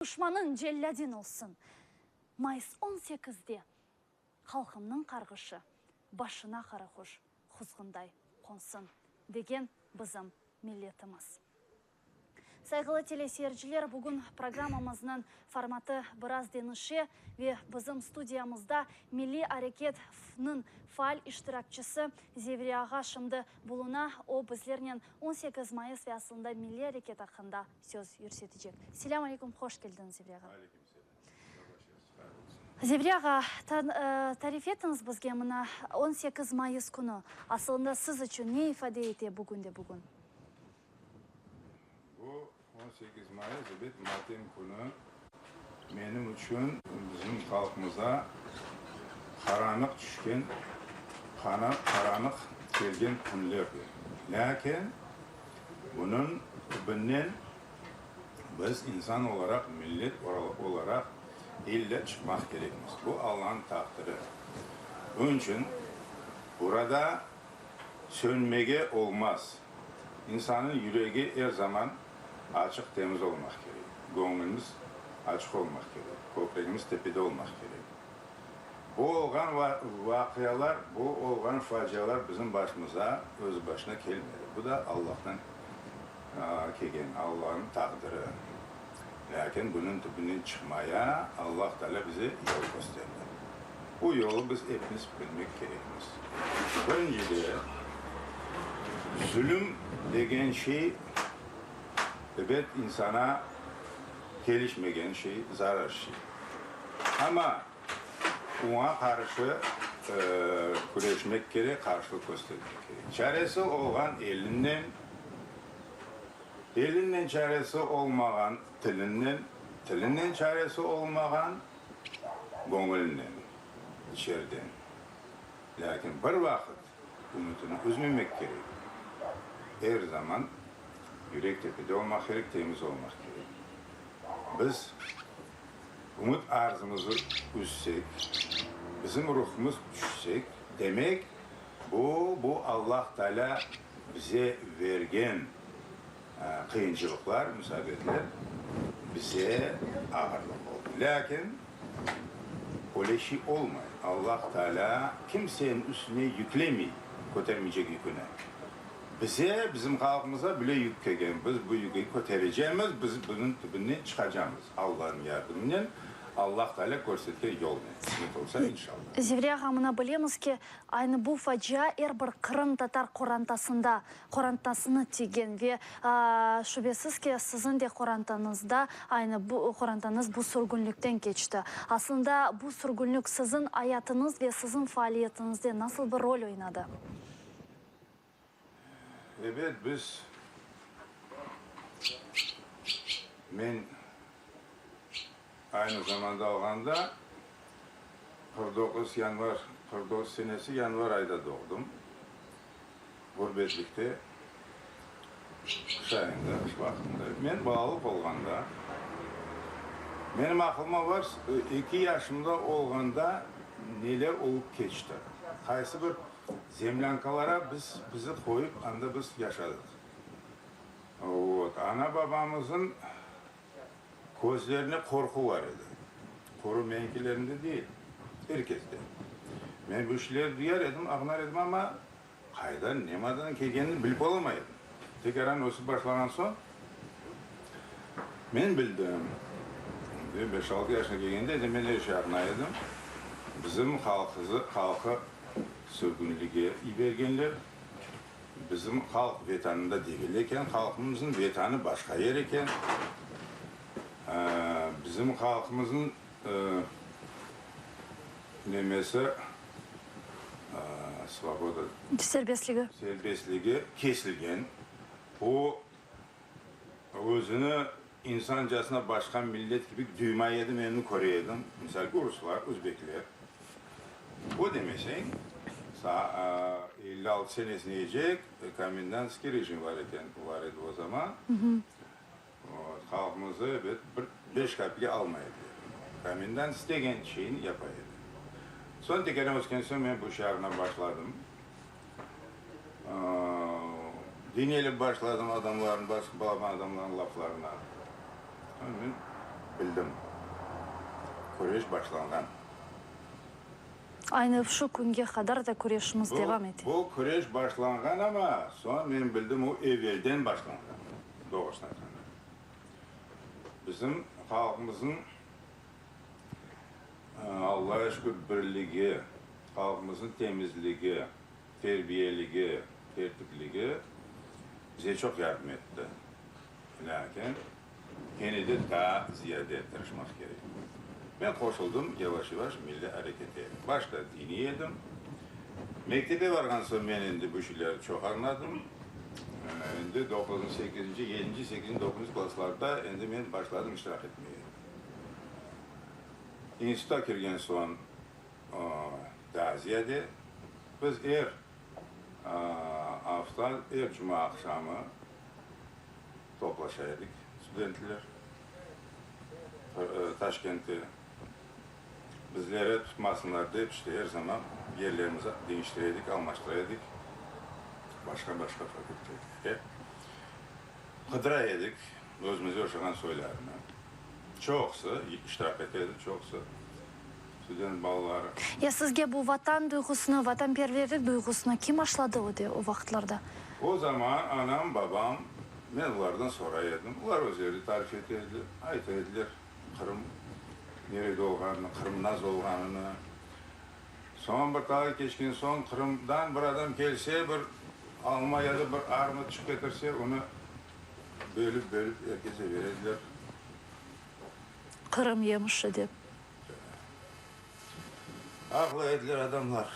Duşmanıñ cellâdin olsun! Mayıs on sekizde halqımnıñ qarğışı başına qaraquş quzğunday qonsın, degen bizim milletimiz. Sayğılı teleseyirciler, bugün programmamıznıñ formatı biraz deñişe ve bizim studiyamızda Milliy areketniñ faal iştirakçisi Zevri ağa şimdi buluna. O, bizlernen 18 mayıs ve aslında Milliy areket aqqında söz yürsetecek. Selâm aleyküm, hoş keldiñiz, Zevri ağa. Aleyküm selâm. Saba şerif, hayır olsun. Zevri ağa, tarif etiñiz bizge, mına, 18 mayıs künü asılında siz içün ne ifade ete bugün de bugün? Bu 18 mayıs, ebet, matem künü. Menim içün bizim halqımıza qaranıq tüşken, qaranıq kelgen künlerdir. Lâkin bunıñ tübünden biz insan olaraq, millet olaraq ille çıqmaq kerekmiz. Bu Allanıñ taqdiri. Bunıñ içün burada sönmege olmaz. İnsannıñ yüregi er zaman açıq, temiz olmaq kerek. Göñlümiz açıq olmaq kerek. Kökregimiz tepede olmaq kerek. Bu olğan vaqialar, bu olğan facialar bizim başımıza öz başına kelmedi. Bu da Allahtan kelgen, Allanıñ taqdiri. Lâkin bunıñ tübünden çıqmaya Allah Teala bize yol kösterdi. Bu yolu biz epimiz bilmek kerekmiz. Birincide, zulüm degen şey, ebet, insana kelişmegen şey, zarar şey. Amma oña qarşı küreşmek kerek, qarşılıq köstermek kerek. Çaresi olğan elinnen, elinnen çaresi olmağan tilinnen, tilinnen çaresi olmağan göñülinen, içeriden. Lâkin bir vaqıt ümütini üzmemek kerek. Er zaman yürek tepede olmaq kerek, temiz olmaq kerek. Biz ümüt arzımızı üzsek, bizim ruhumız tüşsek, demek, bu, bu Allah Taalâ bize vergen qıyıncılıqlar, musabetler bize ağırlıq oldı. Lâkin öyle şey olmay. Allah Taalâ kimseniñ üstüne yüklemey kötermeycek yüküni. Bize, bizim halqımıza bile yük kelgen. Biz bu yükü köterecemiz, biz bunıñ tübünden çıqacamız Allanıñ yardımınen, Allah Taalâ körsetken yolnen. Qısmet olsa, inşallah. Zevri ağa, mına bilemiz ki, aynı bu facia er bir qırımtatar qorantasında, qorantasını tiygen ve, şübesiz ki, siziñ de qorantañızda aynı bu, qorantañız bu sürgünlikten keçti. Aslında, bu sürgünlik siziñ ayatıñız ve siziñ faaliyetiñizde nasıl bir rol oynadı? Ebet, biz, men aynı zamanda alğanda, 49 yanvar, 49 senesi yanvar ayda doğdım, ğurbetlikte, qış ayında, qış vaqtında. Men balalıq olğanda, menim aqlıma var, eki yaşımda olğanda neler olıp keçti, qaysı bir Zemlânkalara biz, bizi qoyıp, anda biz yaşadıq. Vot. Ana-babamızın közlerine qorqu bar edi. Quru meñkilerinde değil, er keste. Men bu işleri duyar edim, añlar edim, amma qaydan, ne manadan kelgenini bilip olamay edim. Tekaran ösüp başlağan soñ, men bildim. Ve beş-altı yaşına kelgende de men er şey añlay edim. Bizim halqızı, halqı Sürgünlige yibergenler. Bizim halq Vetanında degil eken, halqımıznıñ Vetanı başqa yer eken. Bizim halqımıznıñ nemesi, svoboda. Serbestligi. Serbestligi kesilgen. O, özüni insancasına başqa millet kibi duymay edi, men onı köre edim. Misal, uruslar, özbekler. O demeseñ, 56 senesinecek komendantskiy rejim bar eken, bar edi o zaman. Halqımızı, ebet, bir beş kapike almay ediler. Komendant istegen şeyini yapa edi. Soñ tekeren ösken soñ men bu şarına başladım. Diñelip başladım adamlarnıñ, başqa balaban adamlarnıñ laflarına. Bildim, küreş başlanğan. Aynı şu künge qadar da küreşimiz devam ete. Bu küreş başlanğan, amma soñ men bildim, o evelden başlanğan, doğrusını aytqanda. Bizim halqımıznıñ, Allağa şükür, birligi, halqımıznıñ temizligi, terbiyeligi, tertipligi bize çoq yardım etti. Lâkin kene de daa ziyade tırışmaq kerek. Men qoşuldım yavaş-yavaş milliy arekete. Başta diniy edim. Mektebe barğan soñ men endi bu şeylerni çoq añladım. Endi doquzıncı, sekizinci, yedinci, sekizinci, doquzıncı klasslarda endi men başladım iştirak etmege. İnstitutqa kirgen soñ daa ziyade. Biz er afta, er cuma aqşamı toplaşa edik, studentler, Taşkentte. Bizleri tutmasınlar dep, işte, er zaman yerlerimizni deñiştire edik, almaştıra edik, başqa-başqa fakültetlerge qıdıra edik özümizge oşağan soylarını. Çoqusı iştirak ete edi, çoqusı student balaları. Ya sizge bu vatan duyğusını, vatanperverlik duyğusını kim aşladı o de, o vaqıtlarda? O zaman anam, babam, men olardan soray edim, olar özleri tarif ete ediler, ayta ediler Qırım nerede olğanını, Qırım nasıl olğanını. Soñ bir talay keçken soñ Qırımdan bir adam kelse, bir alma ya da bir armut çıp ketirse, onı bölüp-bölüp er kese bere ediler. Qırım yemişi dep. Aqlı ediler adamlar.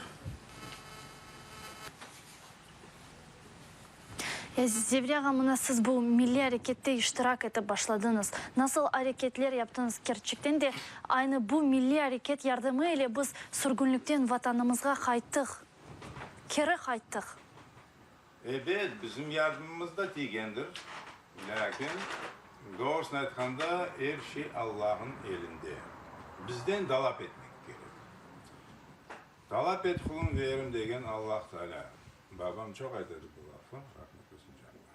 Zevri ağa, mına siz bu milliy arekette iştirak etip başladıñız. Nasıl areketler yaptıñız? Kerçekten de aynı bu milliy areket yardımı ile biz sürgünlikten Vatanımızğa qayttıq, keri qayttıq. Ebet, bizim yardımımız da tiygendir. Lâkin, doğrusını aytqanda, er şey Allahnıñ elinde. Bizden talap etmek kerek. Talap et, qulum, verim degen Allah Teala. Babam çoq ayta edi bu lafı, rahmet olsun canına.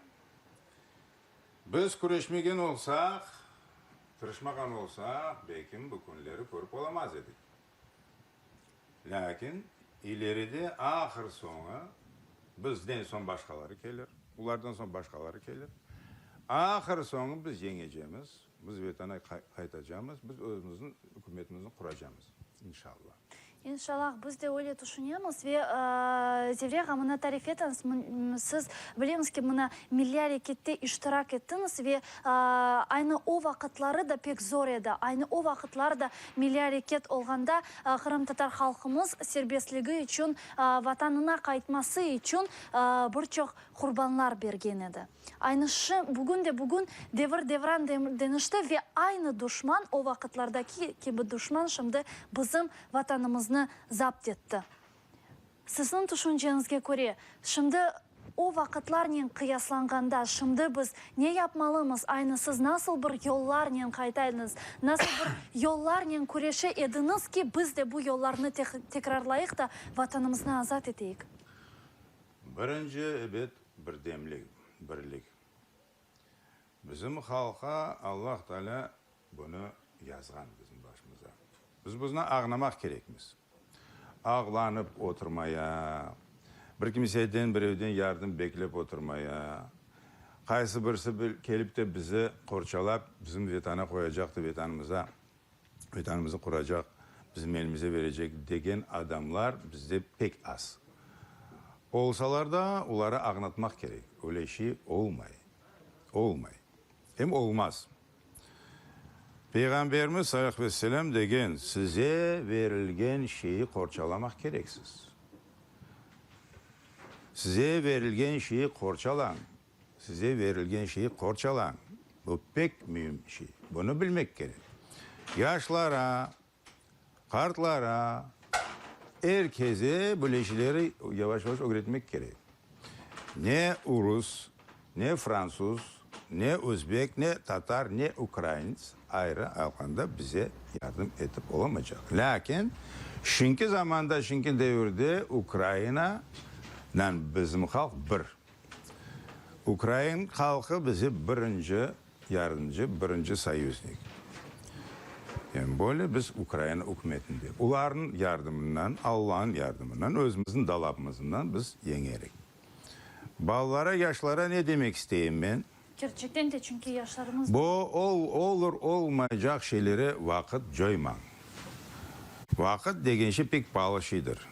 Biz küreşmegen olsaq, tırışmağan olsaq, belkim bu künleri körip olamaz edik. Lâkin ileride ahır soñu bizden soñ başqaları kelir, olardan soñ başqaları kelir. Ahır soñu biz yeñecemiz, biz Vetana qaytacamız, biz özümizniñ ükümetimizni quracamız, inşallah. İnşallah, biz de öyle tüşünemiz ve Zevri ağa, mına tarif etiñiz, siz bilemiz ki, mına milliy arekette iştirak ettiñiz ve aynı o vaqıtları da pek zor edi, aynı o vaqıtlar da milliy areket olğanda qırımtatar halqımız serbestligi içün, Vatanına qaytması içün bir çoq qurbanlar bergen edi. Aynı şı, bugün de bugün devir devran deñişti ve aynı duşman, o vaqıtlardaki kibi duşman şimdi bizim Vatanımıznı zapt etti. Sizniñ tüşünceñizge köre, şimdi o vaqıtlarnen qıyaslanğanda, şimdi biz ne yapmalımız, aynı siz nasıl bir yollarnen qaytaydınız, nasıl bir yollarnen küreşe ediñiz ki, biz de bu yollarnı tekrarlayıq da Vatanımıznı azat eteyik? Birinci, ebet, birdemlik, birlik. Bizim halqa Allah Teala bunı yazğan bizim başımıza. Biz buznı ağnamaq kerekmiz. Ağlanıp oturmaya, bir kimseden, birevden yardım beklep oturmaya, qaysı birisi kelip de bizi qorçalap, bizim Vetana qoyacaq da Vetanımıza Vetanımıznı quracaq, bizim elimize verecek degen adamlar bizde pek az. Olsalar da, oları ağnatmaq kerek. Öyle şey olmay. Olmay. Em olmaz. Peyğamberimiz salâhu vesselâm degen, size verilgen şeyi qorçalamaq kereksiz. Size verilgen şeyi qorçalañ. Size verilgen şeyi qorçalañ. Bu pek müim şey. Bunı bilmek kerek. Yaşlara, qartlara, er keze böyle şeyleri yavaş-yavaş ögretmek kerek. Ne urus, ne fransuz, ne özbek, ne tatar, ne ukraints ayrı alğanda bize yardım etip olamaycaq. Lâkin şimdiki zamanda, şimdiki devirde Ukrainanen bizim halq bir. Ukrain halqı bize birinci yardımcı, birinci soyuznik. Tem bölye biz Ukraina ükümetinde. Olarnıñ yardımından, Allanıñ yardımından, özümizniñ dalabımızından biz yeñerik. Balalara, yaşlara ne demek isteyim men? Kerçekten de, çünki yaşlarımız. Bu olur olmaycaq şeylere vaqıt coymañ. Vaqıt degen şey pek paalı şeydir.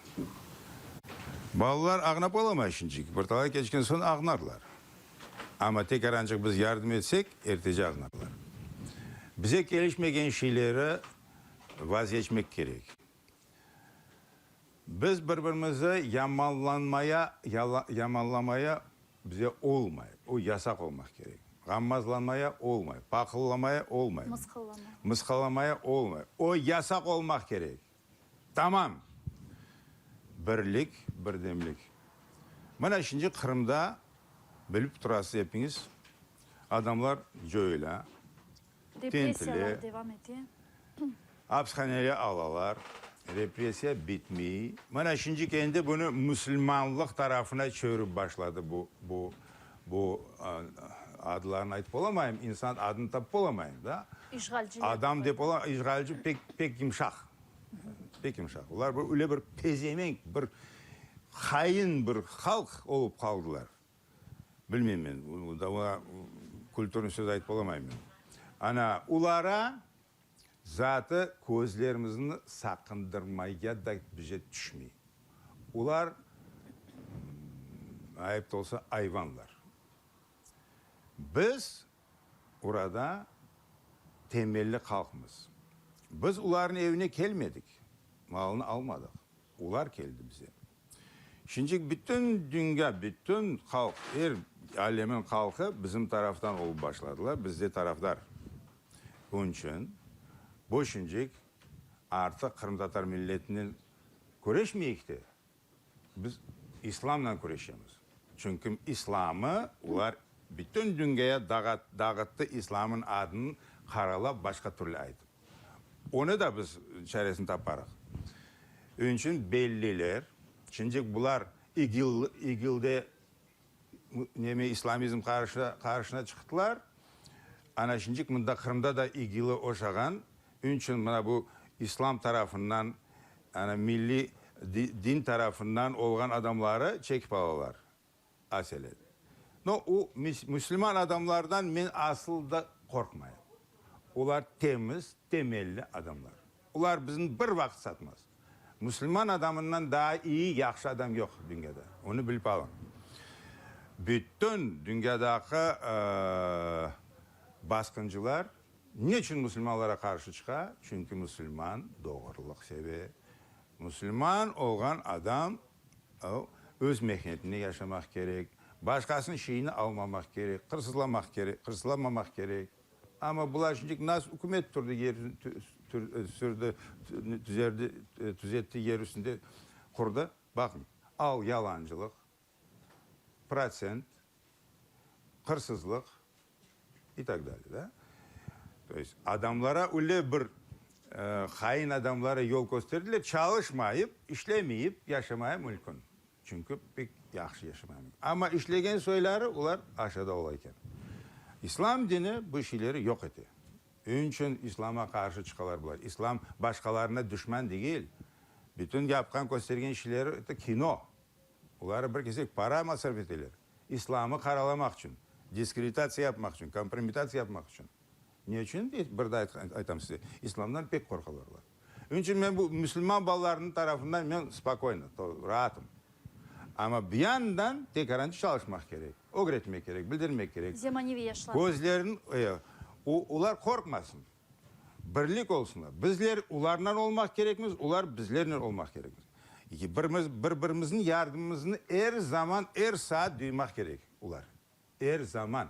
Balalar ağnap olamay şimdiki, bir talay keçken soñ ağnarlar. Amma tek arancıq biz yardım etsek, ertece ağnarlar. Bize kelişmegen şeyleri vazgeçmek kerek. Biz bir-birimizi yamanlanmaya, yamanlamaya bize olmay, o yasaq olmaq kerek. Ğammazlanmaya olmay, paqıllamaya olmay. Mısqıllama. Mısqıllamaya olmay, o yasaq olmaq kerek. Tamam! Birlik, birdemlik. Mına şimdi Qırımda, bilip turasız epiñiz, adamlar coyula, tintile. Repressiyalar devam ete. Apishanege alalar, repressiya bitmey. Mına şimdi endi bunı musulmanlıq tarafına çevirip başladı bu, bu, bu adlarını aytıp olamayım, insan adını tapıp olamayım da. İşğalciler. Adam dep ola, işğalci pek, pek yımşaq, pek yımşaq. Olar bir öyle bir pezevenk, bir hain bir halq olıp qaldılar. Bilmeyim men, daa kulturnıy söz aytıp olamayım men. Ana, olara zatı közlerimizni saqındırmaya da bize tüşmey. Olar, ayıp da olsa, ayvanlar. Biz orada temelli halqmız. Biz olarnıñ evine kelmedik, malını almadıq. Olar keldi bize. Şimdi bütün dünya, bütün halq, er alemin halqı bizim taraftan olıp başladılar, bizde tarafdar. Onıñ içün bu şimcik artıq qırımtatar milletinen küreşmeyik de, biz islamnen küreşemiz. Çünki islamı olar bütün dünyaya dağıttı, islamın adını qaralap başqa türlü aytıp. Onı da biz çaresini taparıq. Onıñ içün belliler, şimdi bular İGİL, İGİLde neme islamizm qarşı, qarşına çıqtılar. Ana şimdik mında Qırımda da İGİLe oşağan. Onıñ içün mına bu islam tarafından, ana milliy din tarafından olğan adamları çekip alalar. Aselet. No, o müslüman adamlardan men asıl da qorqmayım. Olar temiz, temelli adamlar. Olar bizni bir vaqıt satmaz. Müslüman adamından daa iyi, yahşı adam yoq dünyada. Onı bilip alıñ. Bütün dünyadaki basqıncılar neçün müslümanlara qarşı çıqa? Çünki müslüman doğrulıq seve. Müslüman olğan adam O, öz mehnetinde yaşamaq kerek, başqasınıñ şeyini almamaq kerek, qırsızlamaq kerek, qırsızlamamaq kerek. Amma bular şimdilik nasıl ükümet turdı yer sürdi, tüzerdi, tüzetti yer üstünde qurdı, baqıñ, al yalancılıq, protsent, qırsızlıq i tak dalye, da. To est, adamlara öyle bir hain adamlara yol kösterdiler, çalışmayıp, işlemeyip yaşamaya mülkün. Çünki pek yahşı yaşamaya mülkün. Amma işlegen soyları, olar aşağıda ola eken. İslam dini bu şeyleri yoq ete. Onıñ içün İslama qarşı çıqalar bular. İslam başqalarına düşman degil. Bütün yapqan, köstergen şeyleri, eto kino. Olar bir kesek para masraf eteler, İslamı qaralamaq içün, diskreditatsiya yapmaq içün, kompromitatsiya yapmaq içün. Ne içün? Bir daa aytam size, İslamdan pek qorqalar olar. Onıñ içün men bu müslüman balalarınıñ tarafından men spokoyno, raatım. Amma bir yandan tekaran çalışmaq kerek, ögretmek kerek, bildirmek kerek. Zemaneviy yaşlar. Közlerin, olar qorqmasın. Birlik olsunlar. Bizler olarnen olmaq kerekmiz, olar bizlernen olmaq kerekmiz. Birimiz bir-birimizniñ yardımımıznı er zaman, er saat duymaq kerek olar. Er zaman.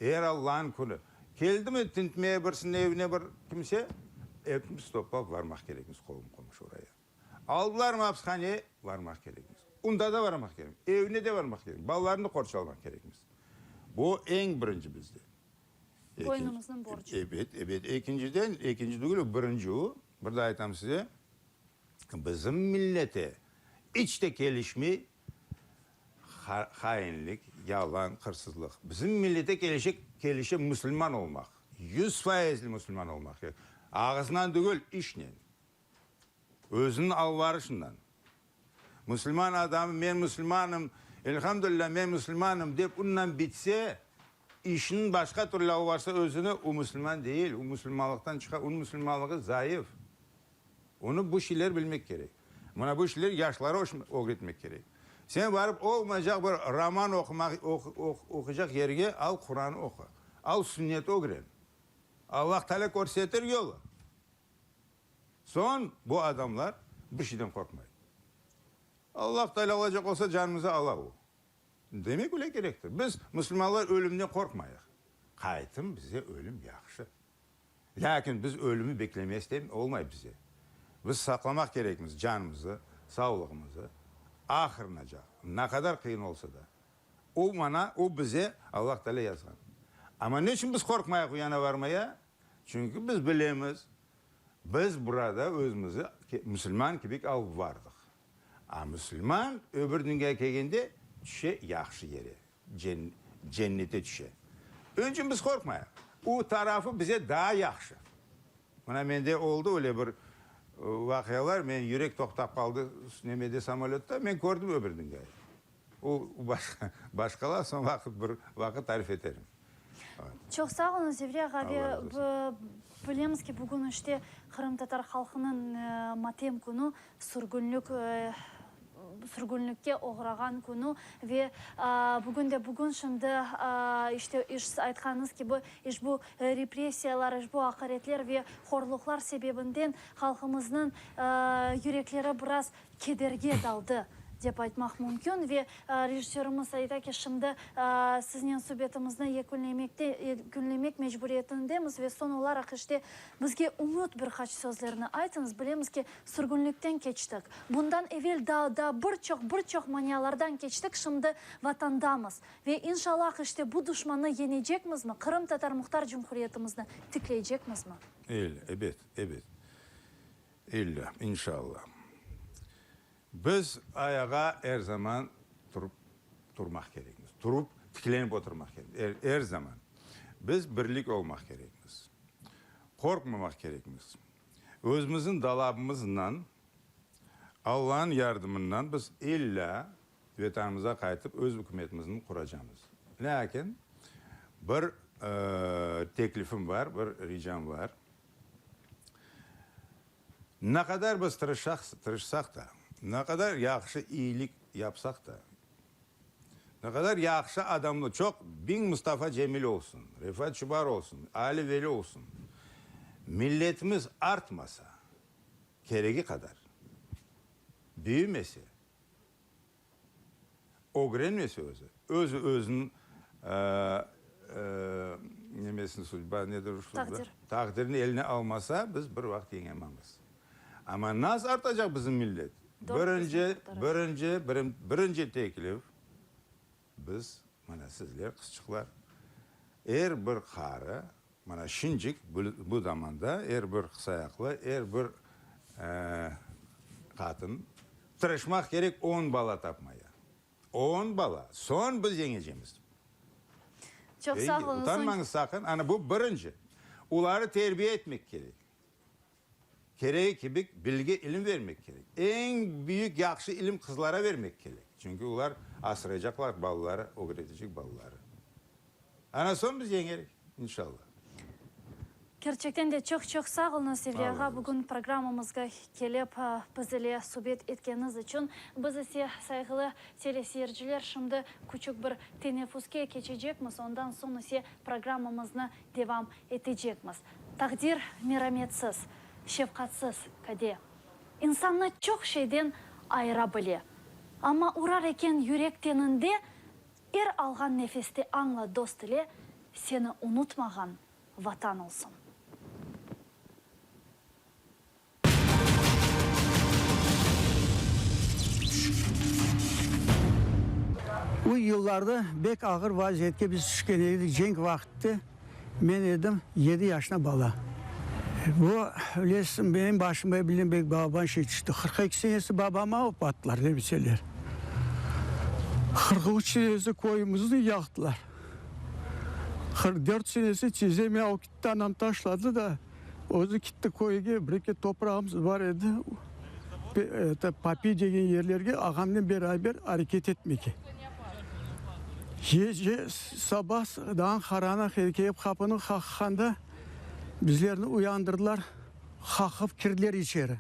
Er Allanıñ künü. Keldimi tintmeye birisiniñ evine bir kimse, epimiz toplap varmaq kerekmiz qolum-qomşu oraya. Aldılarmı apishaneye, varmaq kerekmiz. Unda da varmaq kerekmiz. Evine de varmaq kerekmiz. Balalarını qorçalamaq kerekmiz. Bu eñ birinci bizde. Boynumıznıñ borcu. Ebet, ebet. Ekinciden, ekinci degil, o birinci o. Bir daa aytam size, bizim millete iç te kelişmey hainlik, yalan, qırsızlıq. Bizim millete kelişe, kelişe musulman olmaq. 100 faizli musulman olmaq kerek. Ağızından degil, işnen. Özüniñ alvarışından. Musulman adamı men musulmanım, elhamdülilâ men musulmanım dep unnan bitse, işniñ başqa türlü alvarsa özüni, o musulman değil, o musulmanlıqtan çıqa, onıñ musulmanlığı zayıf. Onı bu şeyler bilmek kerek. Mına bu şeyler yaşlara ögretmek kerek. Sen barıp olmaycaq bir roman oqumaq oquycaq yerge al Quran oqu, al sünnet ögren. Allah Teala körsetir yolu. Soñ bu adamlar bir şeyden qorqmay. Allah Teala alacaq olsa canımızı ala o. Demek öyle kerektir. Biz musulmanlar ölümden qorqmayıq. Qaytım bize ölüm yahşı. Lâkin biz ölümi beklemestem olmay bize. Biz saqlamaq kerekmiz canımızı, savlığımızı ahırınaca, naqadar qıyın olsa da. O mana, o bize Allah Teala yazğan. Amma ne içün biz qorqmayıq u yana varmaya? Çünki biz bilemiz, biz burada özümizi musulman kibik alıp vardıq. A musulman öbür dünyaya kelgende tüşe yahşı yere, cennete tüşe. Onıñ içün biz qorqmayıq. U tarafı bize daa yahşı. Mına mende oldı öyle bir vaqialar, men yürek toqtap qaldı nemede samolötta, men kördim öbür dünyayı. O başqa, başqalar soñ vaqıt bir vaqıt tarif eterim. Çoq sağ oluñız, Zevri ağa, ve bilemiz ki, bugün işte qırımtatar halqınıñ matem künü, sürgünlik, sürgünlikke oğrağan künü ve bugün de bugün şimdi işte iş aytqanıñız kibi işbu repressiyalar, işbu aqaretler ve horluqlar sebebinden halqımıznıñ yürekleri biraz kederge daldı, dep aytmaq mümkün. Ve rejissörımız ayta ki, şimdi siznen subetimizni yekünlemekte, yekünlemek mecburiyetindemiz ve soñ olaraq işte bizge ümüt bir qaç sözlerni aytıñız. Bilemiz ki, sürgünlikten keçtik. Bundan evel daa daa bir çoq, bir çoq manialardan keçtik, şimdi Vatandamız. Ve inşallah işte bu duşmannı yeñecekmizmi, Qırımtatar Muhtar Cumhuriyetimizni tikleycekmizmi? El, ebet, ebet. İlla, inşalla. Biz ayağa er zaman turıp turmaq kerekmiz. Turıp, tiklenip oturmaq kerekmiz. Er, er zaman. Biz birlik olmaq kerekmiz. Qorqmamaq kerekmiz. Özümizniñ dalabımıznan, Allanıñ yardımından biz illa Vetanımıza qaytıp öz ükümetimizni quracamız. Lâkin bir teklifim bar, bir ricam bar. Ne qadar biz tırışaq, tırışsaq da, ne qadar yahşı iyilik yapsaq da, ne qadar yahşı adamlı, çoq biñ Mustafa Cemil olsun, Refat Çubar olsun, Ali Veli olsun, milletimiz artmasa, keregi qadar büyümese, Ögrenmese özü, öz özüniñ nemesini, sudba, nedir, Taqdir. Taqdirini eline almasa, biz bir vaqıt yeñememiz. Amma nasıl artacaq bizim millet? Birinci, birinci, birinci teklif, biz, mana sizler, qızçıqlar, er bir qarı, Mana şincik, bu zamanda er bir qısayaqlı, er bir qatın tırışmaq kerek on bala tapmaya. On bala. Soñ biz yeñecemiz. Çoq sağ oluñız. Utanmañız saqın. Ana bu birinci. Oları terbiye etmek kerek. Keregi kibi bilgi, ilim vermek kerek. Eñ büyük yahşı ilim qızlara vermek kerek. Çünki olar asraycaqlar balaları, ögretecek balaları. Ana soñ biz yeñerik, inşallah. Kerçekten de çoq-çoq sağ oluñız, Sevgi ağa, bugün programmamızğa kelip, biz ile subet etkeniñiz içün. Biz ise, sayğılı teleseyirciler, şimdi küçük bir teneffüske keçecekmiz, ondan soñ ise programmamıznı devam etecekmiz. Taqdir merametsiz, şefqatsız kade. İnsannı çoq şeyden ayıra bile. Amma urar eken yürek teninde, er alğan nefeste añla dost ile seni unutmağan Vatan olsun. O yıllarda bek ağır vaziyetke biz tüşken edik, cenk vaqtı, men edim yedi yaşına bala. Bu, bilesiñ, benim başıma bilmem bek balaban şey tüşti. 42 senesi babamı alıp attılar, nemseler. 43 senesi köyümizni yaqtılar. 44 senesi tizemi alıp gitti, anam taşladı da. Özü kitti köyge, bir-eki toprağımız bar edi, Papiy degen yerlerge ağamnen beraber areket etmege. Gece saba daa qaranlıq edi, kelip qapını qaqqanda bizlerni uyandırdılar, qaqıp kirdiler içeri.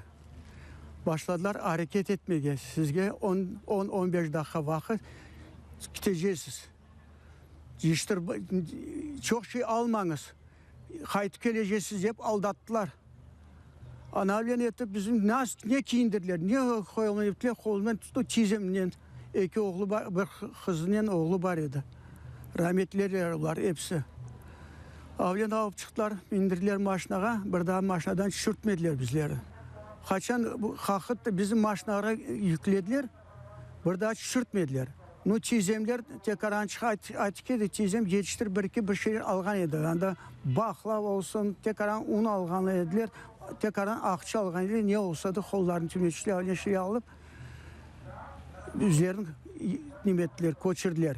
Başladılar areket etmege, sizge on, on, on beş daqqa vaqıt, kitecesiz. Yıştır, çoq şey almañız, qaytıp kelecesiz dep aldattılar. Anavlen etip bizim ne kiyindirdiler, ne qoyulğan ettiler, qolundan tuttı tizemnen, eki oğlu bar, bir qızınen oğlu bar edi. Rametliler olar episi. Avlen alıp çıqtılar, mindirdiler maşinağa, bir daa maşinadan tüşürtmediler bizleri. Qaçan qaqıt da bizi maşinağa yüklediler. Bir daa tüşürtmediler. Nu, tiyzemler tekaran çıqa, ayttı ki, tiyzem yetiştirip bir-eki bir şeyler alğan edi. Anda baqla olsun, tekaran un alğan ediler, tekaran aqça alğan ediler, ne olsa da qollarını tümeçler, ne şey alıp, üzlerini neme ettiler, köçürdiler.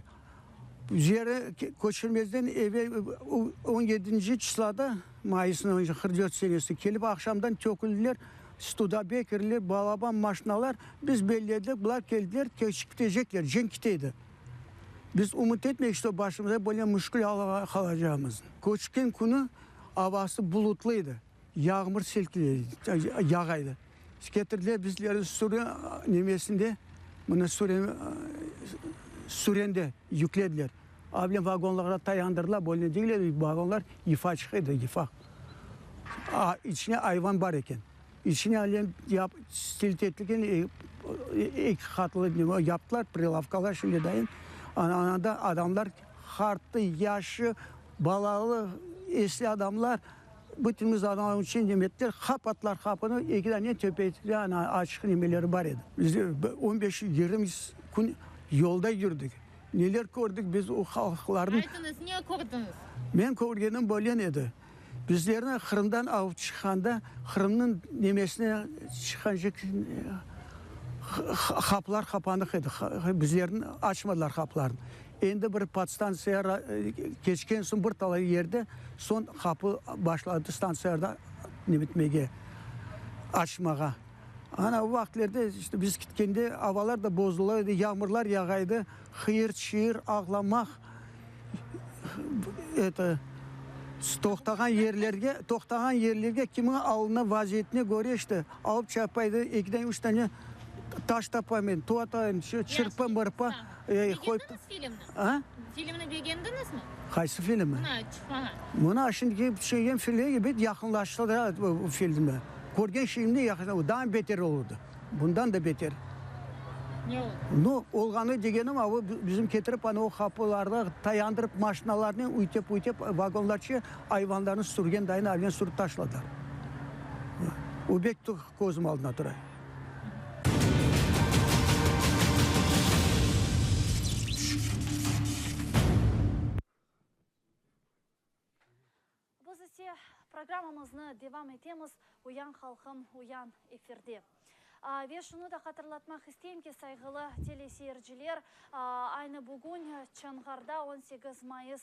Üzeri köçürmezden evel on yedinci çislada, mayısnıñ 44 senesi, kelip aqşamdan töküldiler, Studabekerler, balaban maşinalar, biz belledik, bular keldiler, keçip kitecekler, cenk kite edi. Biz ümüt etmeyik, şto başımıza böyle müşkül alğa qalacağımıznı. Köçken künü avası bulutlı edi, yağmur silkiley, yağa edi. Ketirdiler bizlerni sürü nemesinde, mına süren, sürende yüklediler. Avlen vagonlarğa tayandırdılar, böyle degil edi, vagonlar yıfaçıq edi, yıfaq. İçine ayvan bar eken. İçine alen yap, siltetilgen eki qatlı yaptılar, prilavkalar şimdi dayın. Ananda adamlar qartı, yaşı, balalı, esli adamlar, bütünümüz adamlar içün neme ettiler, qapattılar qapını, eki dane töpede ana açıq nemeleri bar edi. Biz on beş, 20 kün yolda yürdik. Neler kördik biz o halqlarnıñ. Aytıñız, ne kördiñiz? Men körgenim böylen edi. Bizlerni Qırımdan alıp çıqqanda, Qırımnıñ nemesine çıqqance qapılar qapanıq edi, bizlerni açmadılar qapılarnı. Endi bir podstantsiya keçken soñ bir talay yerde soñ qapı başladı stantsiyalarda nemetmege, açmağa. Ana o vaqıtlerde işte biz kitkende avalar da bozula edi, yağmurlar yağa edi, hıyır-çıyır, ağlamaq, eto, toqtağan yerlerge, toqtağan yerlerge kimniñ alına, vaziyetine köre işte alıp çapa edi, ekiden üç tane taş tapayım endi, tuvatayım, çırpı-mırpı qoyıp. Begendiñiz filmni? A? Filmni begendiñizmi? Qaysı filmni? Mına, çıqmağan. Mına, şimdiki şeygen filmge ebet yaqınlaştıra bu filmni. Körgen şeyimni yaqın, daa beter olurdı. Bundan da beter. Ne oldı? Nu, olğanı degenim, a o bizim ketirip ana o qapılarğa tayandırıp maşinalarnen üytep-üytep vagonlarçe ayvanlarnı sürgen dayın avlen sürip taşladılar. O bek közüm aldında tura. Biz ise programmamıznı devam etemiz, Uyan, halqım, uyan efirde. Ve şunı da hatırlatmaq isteyim ki, sayğılı teleseyirciler, aynı bugün Çonğarda 18 mayıs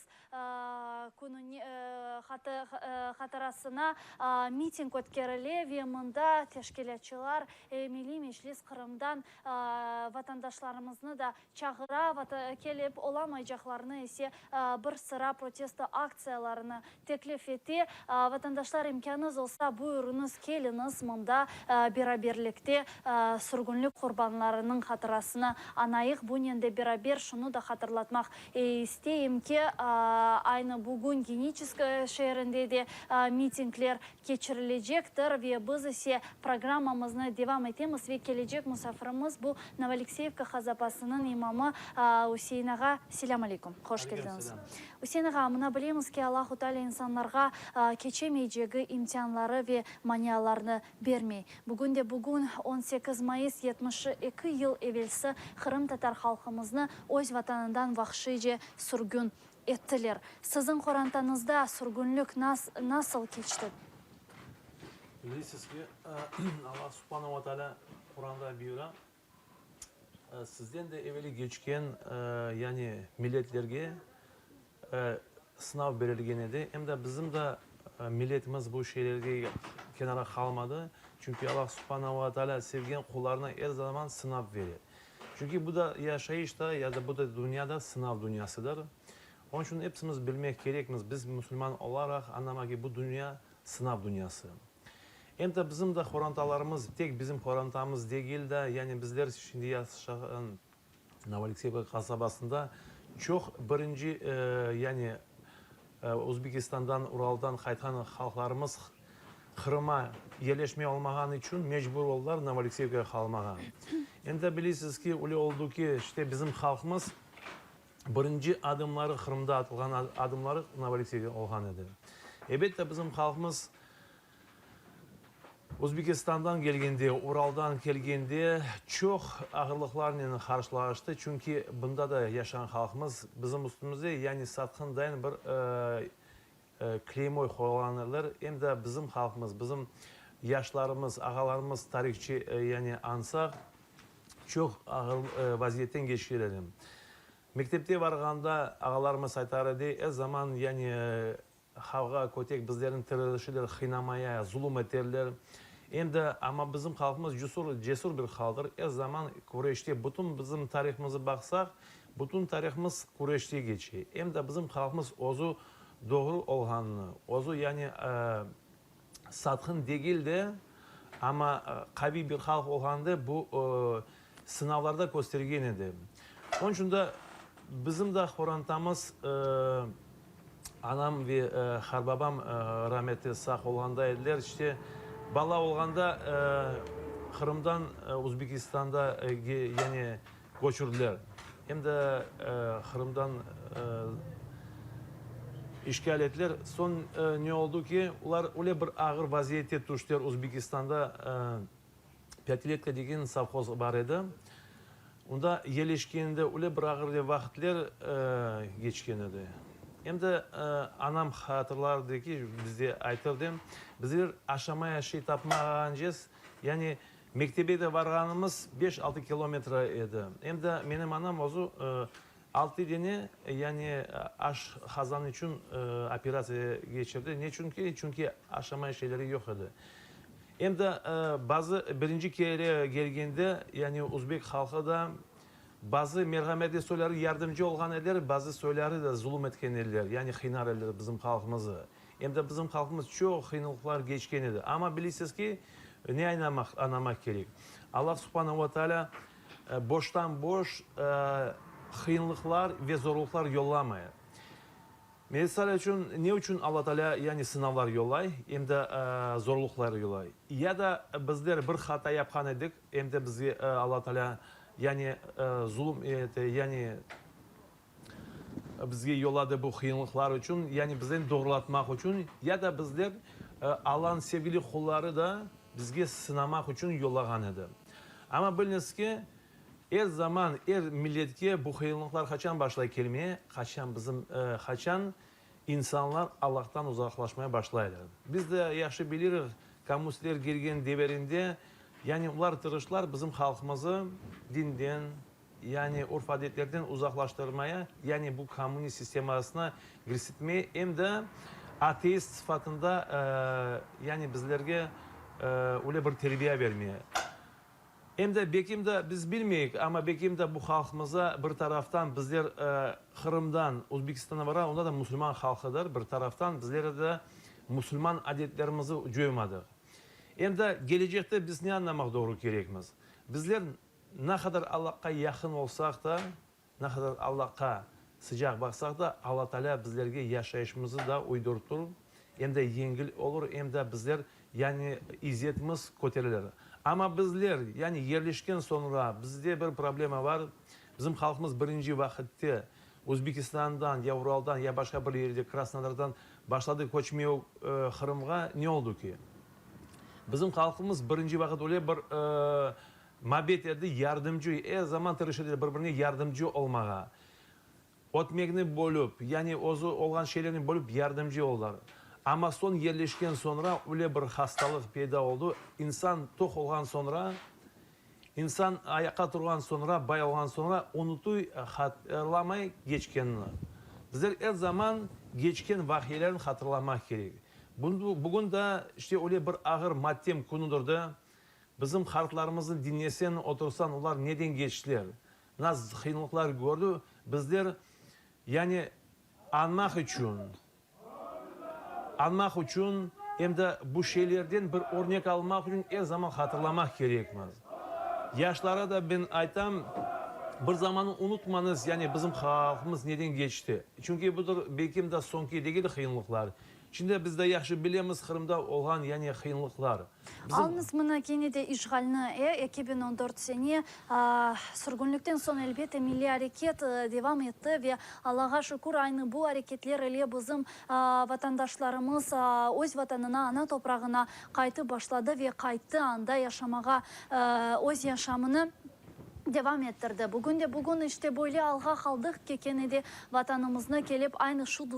kününe hatırasına miting ötkerile ve mında teşkilâtçılar Milliy Meclis Qırımdan vatandaşlarımıznı da çağıra, kelip olamaycaqlarnı ise bir sıra protesto aktsiyalarını teklif ete. Vatandaşlar, imkânıñız olsa, buyurıñız, keliñiz, mında beraberlikte sürgünlik qurbanlarınıñ hatırasını añayıq. Bunen de beraber şunı da hatırlatmaq isteyim ki, aynı bugün Geniçesk şeerinde de mitingler keçirilecektir ve biz ise programmamıznı devam etemiz ve kelecek musafirimiz bu Novoalekseyevka qasabasınıñ imamı Üsein ağa. Selâm aleyküm, hoş keldiñiz. Üsein ağa, mına bilemiz ki, Allahu Teala insanlarğa keçemeycegi imtianları ve manialarnı bermey. Bugün de bugün, 18 mayıs, 72 yıl evelsi qırımtatar halqımıznı öz vatanından vahşiyce sürgün ettiler. Siziñ qorantañızda sürgünlik nasıl keçti? Bilesiz ki, Allah subhana ve teala Quranda buyura, Sizden de eveli keçken, yani milletlerge sınav berilgen edi, em de bizim de. milletimiz bu şeylerge kenara qalmadı. Çünki Allah Subhanahu va Taalâ sevgen qullarına er zaman sınav bere. Çünki bu da yaşayış da, ya da bu da dünya da sınav dünyasıdır. Onıñ içün epsimiz bilmek kerekmiz, biz musulman olaraq añlamaq ki, bu dünya sınav dünyası. Em de bizim de qorantalarımız, tek bizim qorantamız degil de, yani bizler şimdi yaşağan Novoalekseyevka qasabasında çoq birinci, yani Özbekistandan, Uraldan qaytqan halqlarımız Qırıma yerleşme olmağanı içün mecbur oldılar Novoalekseyevkada qalmağa. Endi bilesiz ki, öyle oldı ki, işte bizim halqımız birinci adımları Qırımda atılğan adımları Novoalekseyevkada olğan edi. Elbette, bizim halqımız Özbekistandan kelgende, Uraldan kelgende çoq ağırlıqlarnen qarşılaştı, çünki bunda da yaşağan halqımız bizim üstümizde, yani satqın dayın bir kleymoy qoyğanlar, em de bizim halqımız, bizim yaşlarımız, ağalarımız tarihçı yani añsaq, çoq ağır vaziyetten keçken edi. Mektepte varğanda ağalarımız aytar edi, er zaman yani Havğa, kötek bizlerni tırışırlar, qıynamaya, zulum eterler. Em de, amma bizim halqımız cusur, cesur bir halqtır. Er zaman küreşte, bütün bizim tarihımızı baqsaq, bütün tarihımız küreşte keçe. Em de bizim halqımız özü doğru olğanını, özü yani satqın degil de, amma qaviy bir halq olğanını bu sınavlarda köstergen edi. Onıñ içün de bizim de qorantamız, anam ve harbabam rametli sağ olğanda ediler, işte, bala olğanda Qırımdan Özbekistanda yani köçürdiler. Em de Qırımdan işğal ettiler. Soñ ne oldı ki, olar öyle bir ağır vaziyette tüştiler Özbekistanda, Pyatiletka degen sovhoz bar edi. Onda yerleşkende öyle bir ağır vaqıtler keçken edi. Em de anam hatırlardı ki, bizde aytırdı, bizler aşamaya şey tapmağancez, yani Mektebe de varğanımız beş-altı kilometr edi. Em de menim anam özü altı dene, yani aş qazan içün operatsiya keçirdi. Ne içün ki? Çünki aşamay şeyleri yoq edi. Em de bazı birinci kere kelgende, yani özbek halqı da bazı merhametli soyları yardımcı olğan ediler, bazı soyları da zulum etken ediler, yani qıynar ediler bizim halqımızı. Em de bizim halqımız çoq qıyınlıqlar keçken edi. Amma bilesiz ki, ne aynamaq, añlamaq kerek? Allah subhanahu ve taalâ boştan-boş qıyınlıqlar ve zorluqlar yollamay. Misal içün, ne içün Alla Taalâ yani sınavlar yollay, em de zorluqlar yollay? Ya da bizler bir hata yapqan edik, em de bizge Alla Taalâ yani zulum ete, yani Bizge yolladı bu qıyınlıqlar içün, yani bizlerni doğrulatmaq içün, ya da bizler Allanıñ sevgili qulları da bizge sınamaq içün yollağan edi. Amma biliñiz ki, er zaman, er milletke bu qıyınlıqlar qaçan başlay kelmeye, qaçan bizim, qaçan insanlar Allahtan uzaqlaşmaya başlaylar. Biz de yahşı biliriq, kommunistler kelgen devirinde, yani olar tırıştılar bizim halqımızı dinden, yani urf-adetlerden uzaqlaştırmaya, yani bu kommunist sistemasına kirsetmeye, em de ateist sıfatında, yani bizlerge öyle bir terbiye bermeye. Em de bekim de biz bilmeyik, amma bekim de bu halqımıza bir taraftan bizler Qırımdan Özbekistan'a bara, onda da musulman halqıdır, bir taraftan bizler de musulman adetlerimizi coymadıq. Em de gelecekte biz ne añlamaq doğru kerekmiz? Bizler Ne qadar Allahqa yaqın olsaq da, ne qadar Allahqa sıcaq baqsaq da, Alla Taalâ bizlerge yaşayışımızı da uydurtır, em de yengil olur, em de bizler, yani izzetimiz köterilir. Amma bizler, yani yerleşken soñra bizde bir problema bar, bizim halqımız birinci vaqıtte Özbekistandan, ya Uraldan, ya başqa bir yerde, Krasnodardan başladı köçmeye Qırımğa, ne oldı ki? Bizim halqımız birinci vaqıt öyle bir mabet edi, yardımcı, er zaman tırışır edi bir-birine yardımcı olmağa. Ötmekni bölüp, yani özü olğan şeylerni bölüp yardımcı oldılar. Amma soñ yerleşken soñra öyle bir hastalıq peyda oldı, insan toq olğan soñra, insan ayaqqa turğan soñra, bay olğan soñra unutuy, hatırlamay keçkenini. Bizler er zaman keçken vaqiyelerni hatırlamaq kerek. Bugün da işte öyle bir ağır matem künüdir da, bizim qartlarımıznı diñleseñ, otursañ, olar neden keçtiler, nasıl qıyınlıqlar kördi, bizler, yani, añmaq içün, añmaq içün, em de bu şeylerden bir örnek almaq içün er zaman hatırlamaq kerekmiz. Yaşlara da ben aytam, bir zaman unutmañız, yani bizim halqımız neden keçti. Çünki budır, belkim de soñki degil qıyınlıqlar. Şimdi biz de yahşı bilemiz Qırımda olğan, yani qıyınlıqlar. Bizim. Alnız mına kene de işğalni, e, 2014 sene, sürgünlikten soñ, elbette, milliy areket devam etti ve Allağa şükür, aynı bu areketler ile bizim vatandaşlarımız öz vatanına, ana toprağına qaytıp başladı ve qayttı, anda yaşamağa, öz yaşamını devam ettirdi. Bugün de bugün işte böyle alğa qaldıq ki, kene de Vatanımıznı kelip aynı şu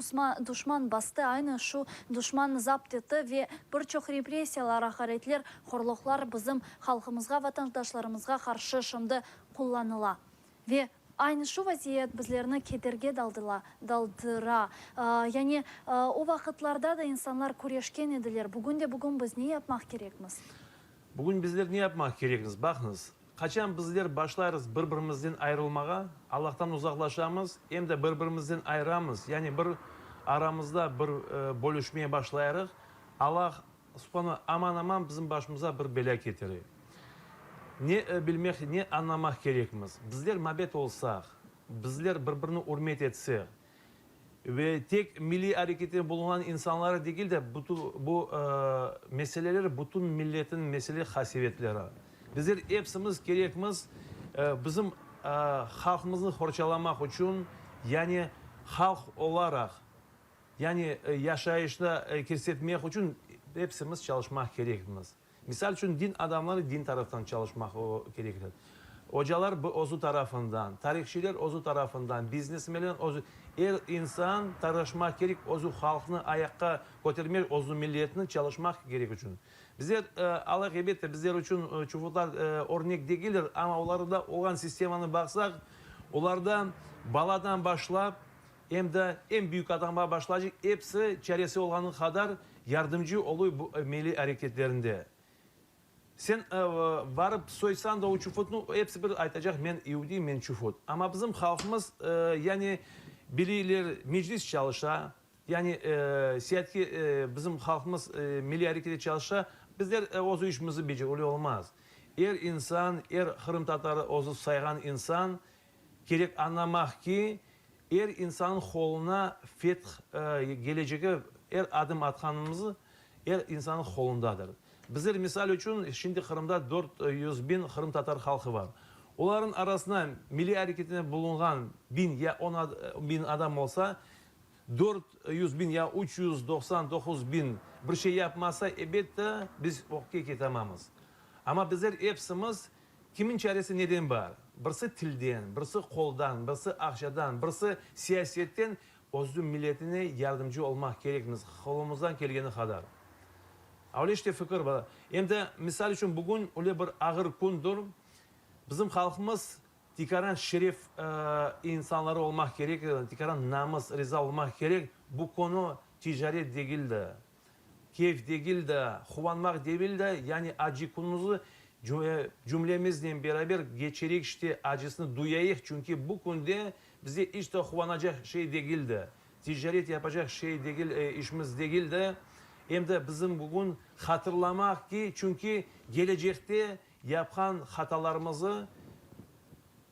duşman bastı, aynı şu duşman zapt etti ve bir çoq repressiyalar, aqaretler, horluqlar bizim halqımızğa, vatandaşlarımızğa qarşı şimdi qullanıla. Ve aynı şu vaziyet bizlerni kederge daldıla, daldıra. Yani o vaqıtlarda da insanlar küreşken ediler, bugün de bugün biz ne yapmaq kerekmiz? Bugün bizler ne yapmaq kerekmiz? Baqıñız, Qaçan bizler başlarız bir-birimizden ayırılmağa, Allahtan uzaqlaşamız, em de bir-birimizden ayıramız, yani bir aramızda bir bölüşmeye başlayarıq, Allah, subhana, aman-aman bizim başımıza bir belâ ketire. Ne bilmek, ne añlamaq kerekmiz? Bizler mabet olsaq, bizler bir-birini ürmet etsek, Ve tek milliy arekette bulunğan insanları degil de, bütün bu meseleler bütün milletin mesele qasevetleri. Bizler epsimiz kerekmiz bizim halqımıznı qorçalamaq içün, yani halq olaraq, yani yaşayışta kirsetmek içün epsimiz çalışmaq kerekmiz. Misal içün, din adamları din taraftan çalışmaq kerekler. Ocalar özü tarafından, tarihçiler özü tarafından, biznesmenler özü, er insan taraşmaq kerek özü halqnı ayaqqa kötermek, özü milletni çalışmaq kerek içün. Bizler, Allah elbette, bizler içün çufutlar örnek degiller, amma olarda olğan sistemanı baqsaq, olarda baladan başlap, Em de eñ büyük adamğa başlaycaq, episi çaresi olğanı qadar yardımcı oluy bu milliy areketlerinde. Sen barıp soysañ da o çufutnı, episi bir aytacaq, men iudiy, men çufut. Amma bizim halqımız, yani biliyler, meclis çalışa, yani siyatki bizim halqımız milliy arekette çalışa, bizler öz işimizni becer, öyle olmaz. Er insan, er qırımtatarı özü sayğan insan, Kerek añlamaq ki, er insannıñ qoluna feth kelecegi, er adım atqanımız er insannıñ qolundadır. Bizler, misal içün, şimdi Qırımda 400 biñ qırımtatar halqı bar. Olarnıñ arasında milliy areketinde bulunğan biñ ya on biñ adam olsa, 400 biñ ya 399 biñ bir şey yapmasa, ebette, biz ögge ketamamız. Amma bizler epsimiz Kimin çaresi neden bar? Birisi tilden, birisi qoldan, birisi aqçadan, birisi siyasetten özü milletine yardımcı olmaq kerekmiz, qolumızdan kelgeni qadar. Öyle işte fikir bar. Em de, misal içün, bugün öyle bir ağır kündir, bizim halqımız tikaran şeref insanları olmaq kerek, tikaran namıs, riza olmaq kerek, bu konu ticaret degil de. Keyf degil de, quvanmaq degil de, yani acı künümizni cümlemiznen beraber keçireyik, işte, acısını duyayıq, çünki bu künde bizde iç de quvanacaq şey degil de, ticaret yapacaq şey degil, işimiz degil de, em de bizim bugün hatırlamaq ki, çünki gelecekte yapqan hatalarımızı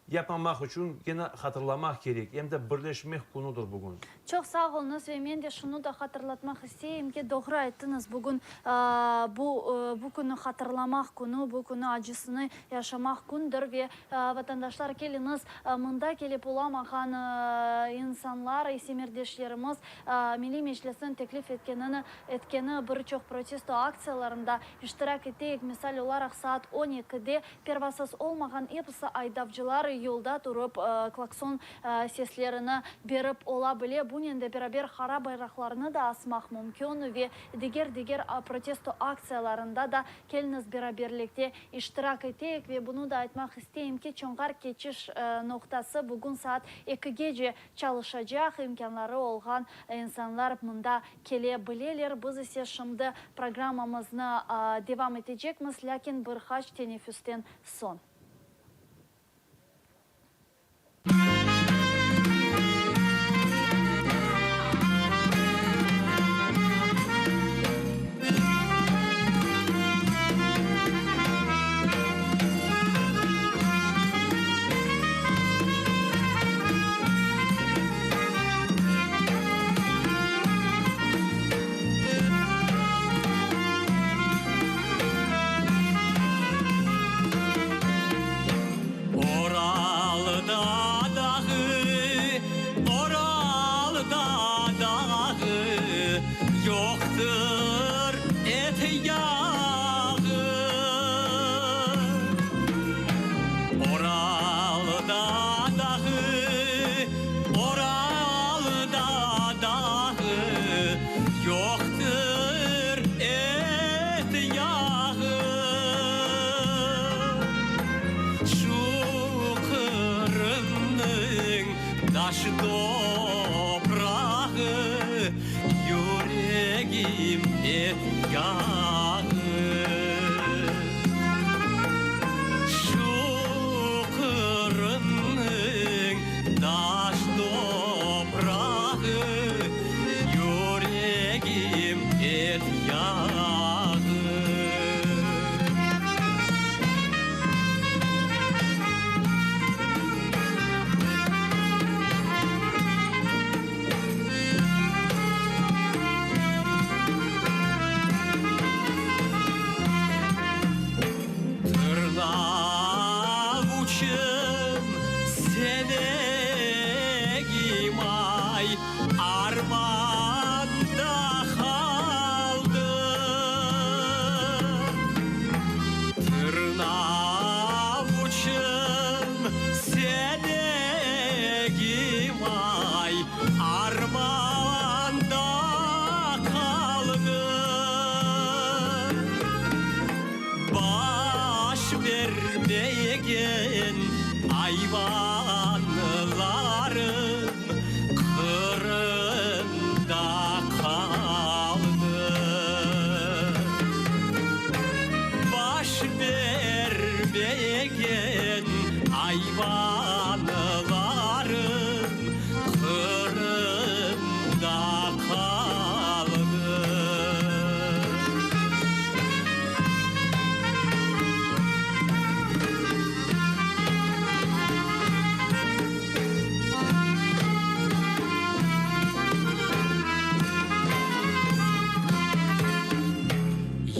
Yapmamaq içün gene hatırlamaq kerek, em de birleşmek künüdir bugün. Çoq sağ oluñız ve men de şunı da hatırlatmaq isteyim ki, doğru ayttıñız, bugün bu bu künü hatırlamaq künü, bu künü acısını yaşamaq kündir ve vatandaşlar keliñiz, mında kelip olamağan insanlar, semerdeşlerimiz Milliy Meclisniñ teklif etkenini etkeni bir çoq protesto aktsiyalarında iştirak eteyik, misal olaraq saat on ekide Pervasız olmağan episi aydavcılar. yolda turıp klakson seslerini berip ola bile. Bunen de beraber qara bayraqlarnı da asmaq mümkün ve diger-diger protesto aktsiyalarında da keliñiz beraberlikte iştirak eteyik. Ve bunı da aytmaq isteyim ki, Çonğar keçiş noqtası bugün saat ekigece çalışacaq, imkânları olğan insanlar mında kele bileler. Biz ise şimdi programmamıznı devam etecekmiz, lâkin bir qaç teneffüsten soñ. Oralda dağı, Oralda dağı, Yoqtır et yağı. Oralda dağı, Oralda dağı, Yoqtır et yağı. Şu Qırımnıñ taş toprağı, Yüregim et yağı. Şu Qırımnıñ taş toprağı, Yüregim et yağı. Tırnavuçım senegim ay, armanda qaldı. Tırnavuçım senegim ay, armanda qaldı. Baş bermegen ayvanlarım Qırımda qaldı. Baş bermegen ayvanlarım Qırımda qaldı.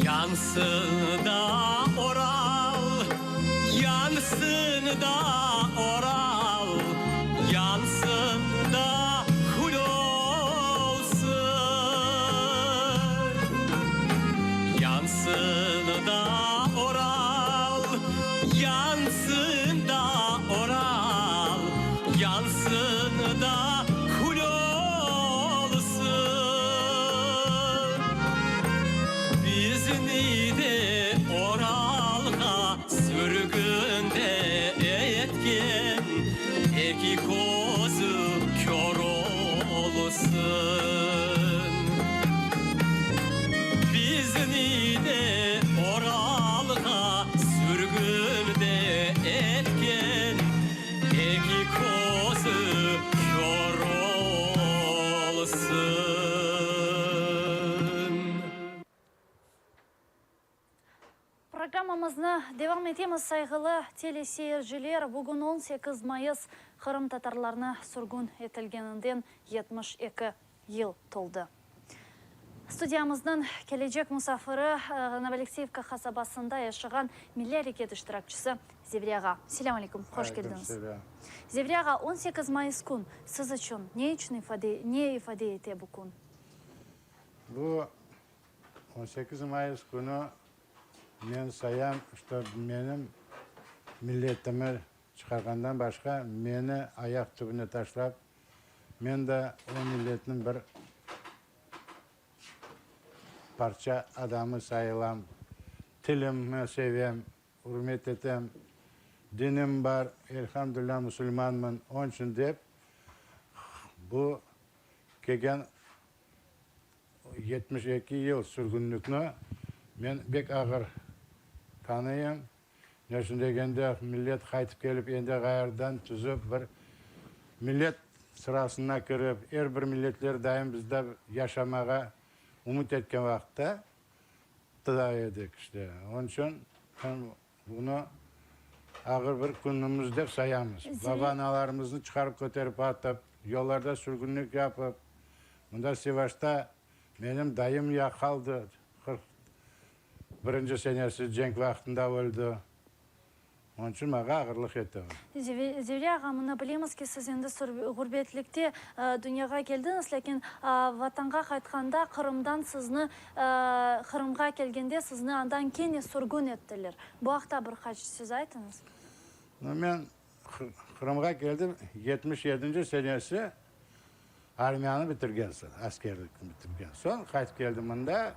Yansın da Oral, yansın da Oral, yansın da kül olsun. Yansın da Oral, yansın da Oral, yansın da kül olsun. Bizni de Oralğa sürgün de etken, eki közü kör olsun. Bizni de Oralğa sürgün de etken, eki közü kör olsun. Programmamıznı devam etemiz, sayğılı teleseyirciler. Bugün 18 mayıs, qırımtatarlarnı sürgün etilgeninden 72 yıl toldı. Studiyamıznıñ kelecek musafiri, Novoalekseyevka qasabasında yaşağan milliy areket iştirakçisi Zevri ağa. Selâm aleyküm, hoş keldiñiz. Aleyküm selâm. Zevri ağa, 18 mayıs kün siz içün ne içün ifade, ne ifade ete bu kün? Bu 18 mayıs künü men sayam, şto menim milletimi. Çıqarğandan başqa, meni ayaq tübüne taşlap, men de o milletniñ bir parça adamı sayılam, tilimni sevem, ürmet etem, dinim bar, elhamdülilâ musulmanmın, onıñ içün dep, bu kelgen 72 yıl sürgünlikni men bek ağır tanıyım. Ne içün degende, millet qaytıp kelip, endi ğayrıdan tüzip bir millet sırasına kirip, er bir milletler daim bizde yaşamağa ümüt etken vaqıtta tıda edik işte. Onıñ içün men bunı ağır bir künümiz dep sayamız. Baba-analarımıznı çıqarıp köterip atıp, yollarda sürgünlik yapıp, mında Sivaşta menim dayım ya qaldı, 40 Birinci senesi cenk vaqtında öldi. Onıñ içün maña ağırlıq etti. Zevri ağa, mına bilemiz ki, siz endi ğurbetlikte dünyağa keldiñiz, lâkin Vatanğa qaytqanda Qırımdan sizni, Qırımğa kelgende sizni andan kene sürgün ettiler. Bu aqta bir qaç söz aytıñız. Men Qırımğa keldim yetmiş yedinci senesi armiyanı bitirgen soñ, askerlikni bitirgen soñ qaytıp keldim mında.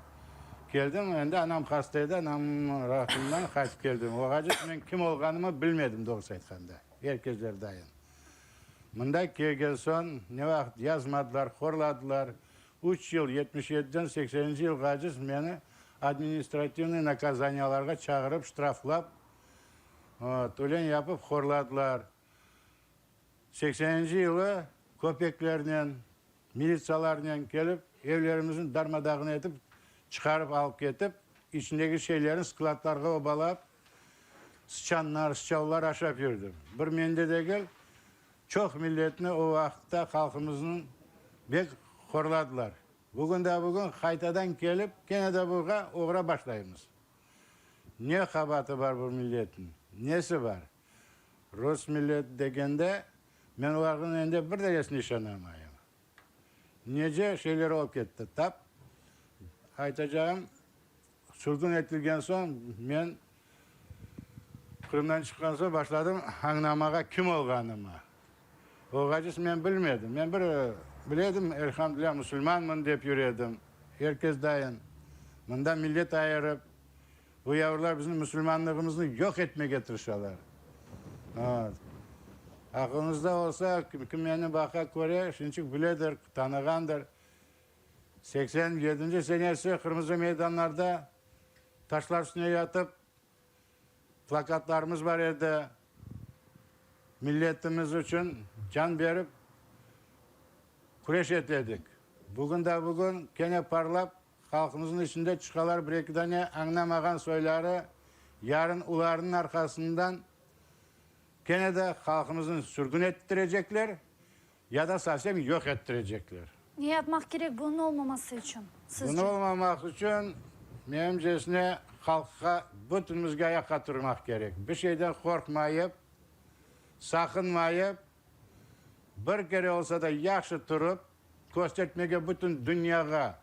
Keldim, endi anam hasta edi, anamnıñ raqımından qaytıp keldim. Oğacıq men kim olğanımı bilmedim, doğrusı aytqanda, er kezler dayın. Mında kelgen soñ ne vaqıt yazmadılar, horladılar. Üç yıl, yetmiş yediden sekseninci yılğacız meni administrativnıy nakazaniyalarğa çağırıp, ştraflap, Tölen yapıp horladılar. Sekseninci yılı köpeklernen, militsalarnen kelip, evlerimizni darma-dağın etip, çıqarıp alıp ketip, içindeki şeylerni skladlarğa obalap, sıçanlar, sıçavlar aşap yürdi. Bir mende degil, çoq milletni o vaqıtta halqımıznıñ bek horladılar. Bugün de bugün qaytadan kelip, kene de buğa oğra başlaymız. Ne qabaatı bar bu milletniñ? Nesi bar? Rus milleti degende, men olarnıñ endi bir deresine işanamayım. Nece şeyler olıp ketti. Tap, aytacağım, sürgün etilgen soñ, men Qırımdan çıqqan soñ başladım añlamağa kim olğanımı. Oğacız men bilmedim. Men bir bile edim, elhamdülilâ, musulmanmın dep yüre edim. Er kes dayın. Mında millet ayırıp, bu yavrılar bizim musulmanlığımıznı yoq etmege tırışalar. Aqılıñızda olsa, kim meni baqa, köre, şunçıq biledir, tanığandır. 87-nci senesi Qırmızı meydanlarda taşlar üstüne yatıp, Plakatlarımız bar edi, milletimiz içün can berip küreş ete edik. Bugün de bugün kene parlap halqımıznıñ içinde çıqalar bir-eki dane añlamağan soyları, yarın olarnıñ arqasından kene de halqımıznı sürgün ettirecekler ya da sovsem yoq ettirecekler. Ne yapmaq kerek bunıñ olmaması içün, sizce? Bunı olmamaq içün, menimcesine, halqqa, bütünimizge ayaqqa turmaq kerek. Bir şeyden qorqmayıp, saqınmayıp, bir kere olsa da yahşı turıp, köstertmege bütün dünyağa,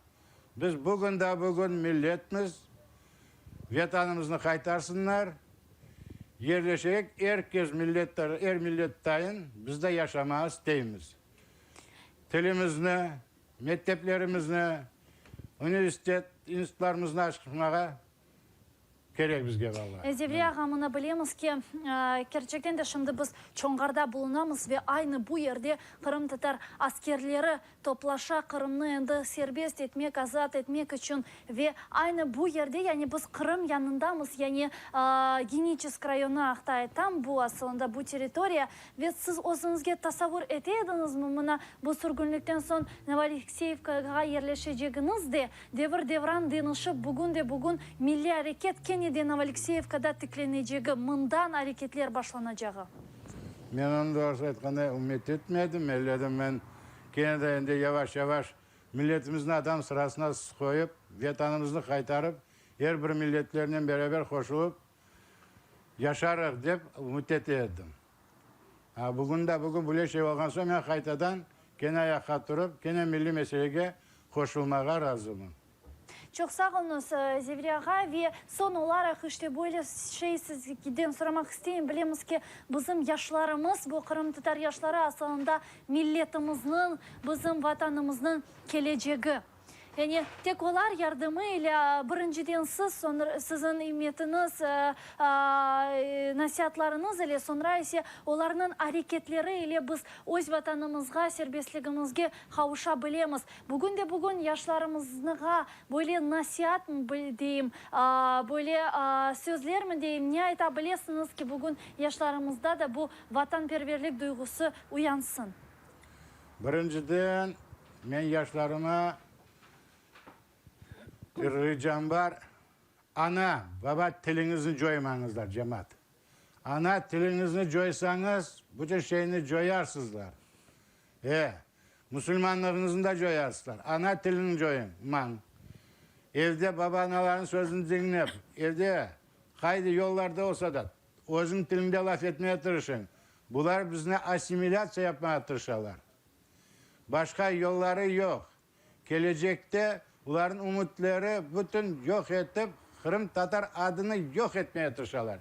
biz bugün da bugün milletmiz, Vetanımıznı qaytarsınlar, yerleşeyik, er kes milletler, er millet tayın biz de yaşamağa isteymiz. Tilimizni, mekteplerimizni, universitet, institutlarımıznı açmağa kerek bizge valla. Zevri ağa, mına bilemiz ki, kerçekten de şimdi biz Çonğarda bulunamız ve aynı bu yerde qırımtatar askerleri toplaşa, Qırımnı endi serbest etmek, azat etmek içün ve aynı bu yerde, yani biz Qırım yanındamız, yani Geniçesk rayonı aqta aytam, bu asılında bu territoriya ve siz özüñizge tasavur ete ediñizmi, mına bu sürgünlikten soñ Novoalekseyevkağa yerleşecegiñiz de, devir-devran deñişip, bugün de bugün milliy areket kene de Novoalekseyevkada tiklenecegi, mından areketler başlanacağı? Men onı doğrusı aytqanda ümüt etmedim, elledim men kene de endi yavaş-yavaş milletimizni adam sırasına qoyıp, Vetanımıznı qaytarıp, er bir milletlernen beraber qoşulıp yaşarıq dep ümüt ete edim. A bugün de bugün böyle şey olğan soñ men qaytadan kene ayaqqa turıp, kene milliy meselege qoşulmağa razımın. Çoq sağ oluñız, Zevri ağa. Ve soñ olaraq, işte, böyle şey sizden soramaq isteyim. Bilemiz ki, bizim yaşlarımız, bu qırımtatar yaşları asılında milletimizniñ, bizim Vatanımıznıñ kelecegi. Yani tek olar yardımı ile birinciden siz, soñra siziñ immetiñiz, nasiatlarıñız ile, soñra ise olarnıñ areketleri ile biz öz Vatanımızğa, serbestligimizge qavuşa bilemiz. Bugün de bugün yaşlarımıznığa böyle nasiat mı deyim, böyle sözler mi deyim, ne ayta bilesiñiz ki, bugün yaşlarımızda da bu vatanperverlik duyğusı uyansın? Birinciden, men yaşlarıma bir ricam bar, ana, baba tiliñizni coymañızlar, cemaat. Ana tiliñizni coysañız, bütün şeyni coyarsızlar. E, musulmanlığıñıznı da coyarsızlar. Ana tilini coyıñ, mañ. Evde baba-analarnıñ sözüni diñlep, evde, qayda yollarda olsa da, özüñ tiliñde laf etmege tırışıñ. Bular bizni assimilâtsiya yapmağa tırışalar. Başqa yolları yoq. Kelecekte bularnıñ ümütleri bütün yoq etip, qırımtatar adını yoq etmege tırışalar.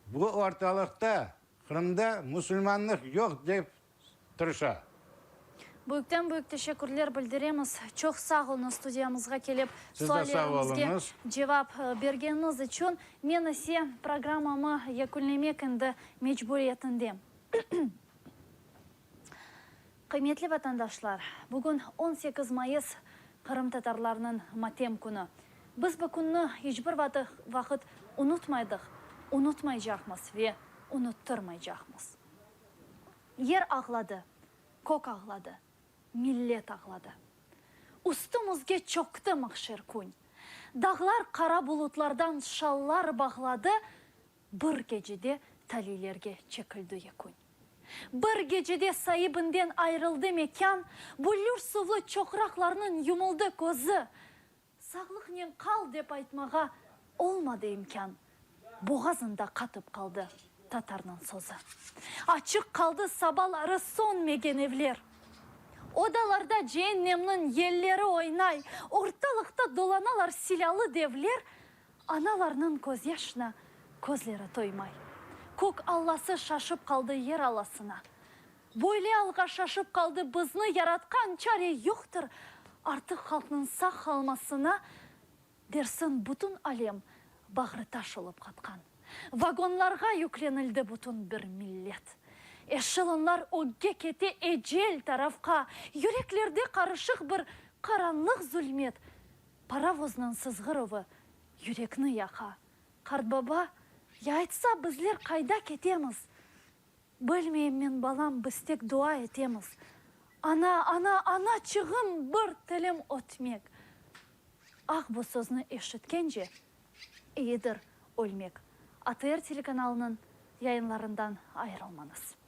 Bu ortalıqta, Qırımda musulmanlıq yoq dep tırışa. Büyükten büyük teşekkürler bildiremiz. Çoq sağ oluñız studiyamızğa kelip Siz de sağ suallerimizge oluñız. cevap bergeniñiz içün. Men ise programmamı yekünlemek endi mecburiyetindem. Qıymetli vatandaşlar, bugün 18 mayıs, qırımtatarlarnıñ matem künü. Biz bu künni iç bir vaqıt unutmaydıq, unutmaycaqmız ve unuttırmaycaqmız. Yer ağladı, kök ağladı, millet ağladı. Üstümizge çökti mahşer kün. Dağlar qara bulutlardan şallar bağladı, bir gecede taliylerge çekildi yekün. Bir gecede saibinden ayrıldı mekân, büllür suvlı çoqraqlarnıñ yumuldı közü. Sağlıqnen qal dep aytmağa olmadı imkân, boğazında qatıp qaldı tatarnıñ sözü. Açıq qaldı sabaları sönmegen evler. Odalarda ceennemniñ yelleri oynay, ortalıqta dolanalar silâlı devler, analarnıñ közyaşına közleri toymay. Kök Allası şaşıp qaldı yer Allasına. Böyle alğa şaşıp qaldı bizni yaratqan çare yoqtır artıq halqnıñ sağ qalmasına, dersin bütün alem bağrı taş olıp qatqan. Vagonlarğa yüklenildi bütün bir millet. Eşelonlar ögge kete ecel tarafqa, yüreklerde qarışıq bir qaranlıq zulmet, parovoznıñ sızğıruvı yürekni yaqa. Qartbaba, ya aytsa bizler qayda ketemiz? Bilmeyim men, balam, biz tek dua etemiz. Ana, ana, anaçığım, bir tilim ötmek. Ah, bu sözni eşitkence, eyidir ölmek. ATR telekanalınıñ yayınlarından ayırılmañız.